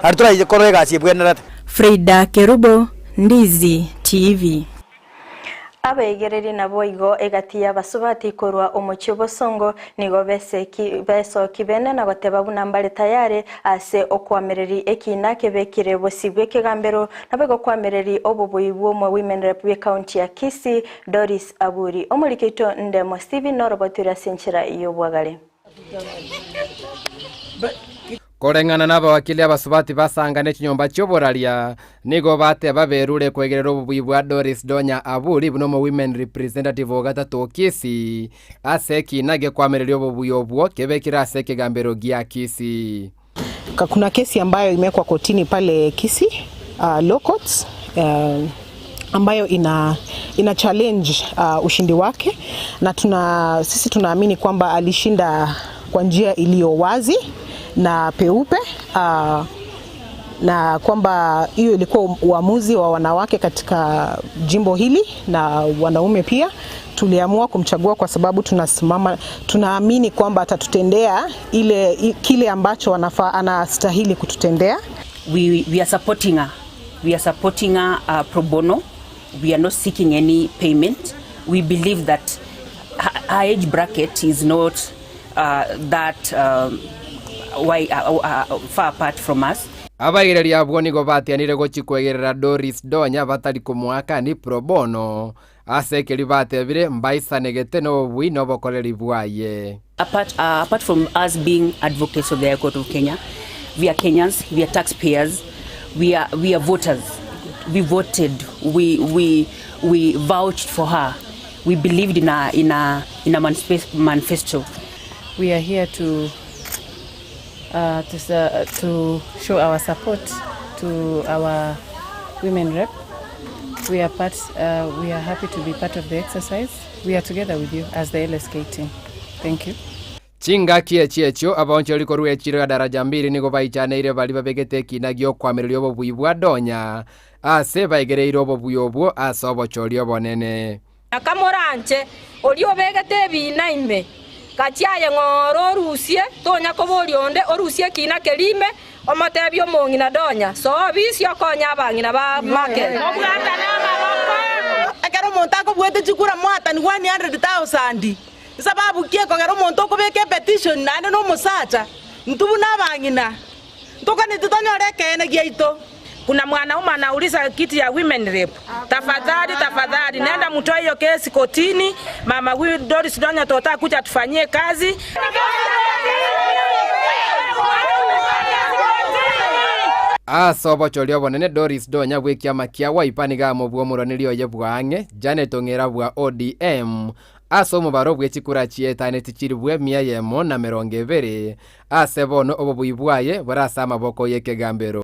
Naende torache korora egasi ebwenerete. Frida Kerubo, Ndizi TV. Abaigereri naboigo egati y'abasubati korwa omochie obosongo nigo beseki besoki bene na goteba buna mbare tayari ase okoamereri ekina kebekire bosio bw'ekegambero naboigo koamereri obobui bw'omo women rep bw'ecounty ya Kisii Doris Aburi. Omoriki oito Ndemo Stephen noroboture ase enchera y'obwagare. Koreng'ana nabawakili abasubati basangane chinyomba chi'oboraria, nigo bateba berure kwegerera obobui bwa Doris Donya Aburi buna omo women representative o gatato o Kisii ase ekina gekoamereria obobui obwo kebekire ase ekegambero gia Kisii. Kuna kesi ambayo imewekwa kotini pale Kisii uh, Law Courts uh, ambayo ina, ina challenge uh, ushindi wake na tuna, sisi tunaamini kwamba alishinda kwa njia iliyo wazi na peupe uh, na kwamba hiyo ilikuwa uamuzi wa wanawake katika jimbo hili na wanaume pia. Tuliamua kumchagua kwa sababu tunasimama, tunaamini kwamba atatutendea ile kile ambacho anafaa, anastahili kututendea. We are supporting her. We are supporting her pro bono. We are not seeking any payment. We believe that her age bracket is not that why, far apart from us. Abaigereria abwo nigo batianire gochia kwegerera Doris Donya batari komoakani pro bono, ase ekeri batebire mbaisanegete nobobui na obokoreri bwaye. Apart from us being advocates of the High Court of Kenya, we are Kenyans, we are taxpayers, we are voters. We voted, we vouched for her. We believed in a manifesto. We are here to show our support to our women rep. We are part. We are happy to be part of the exercise. We are together with you as the LSK team. Thank you. Chingaki echi echio abaonchori korwa echiro ya daraja mbili nigo baichaneire bari babegete ekina giokwamireria obobui bwa Donya ase baigereire obobui obwo ase obochori obonene. Akamoranche oria obegete ebina ime gachiaye ng'oro orusie tonya koboria onde orusie ekina kerime omotebi omong'ina Donya soobisi okonya abang'ina ba market. Ekero omonto akobwate chikura mwatani 100,000 sababu ki ekogera omonto okobeka epetition naende na omosacha intwe buna abang'ina ntokaneti tonyore ekeene giaito. Kuna mwanaume anauliza kiti ya women rep. Tafadhali, tafadhali, nenda mtoe hiyo kesi kotini. Mama huyu Doris Donya tota kuja tufanyie kazi. Ase obochori obonene Doris Donya bw'ekiama kia Wiper nigo amobua omoraneri oye bwa ang'e Janet Ong'era bwa ODM ase omobaro bw'echikura chietaneti chiri bwa 120 ase bono obobui bwaye bore ase amaboko y'ekegambero.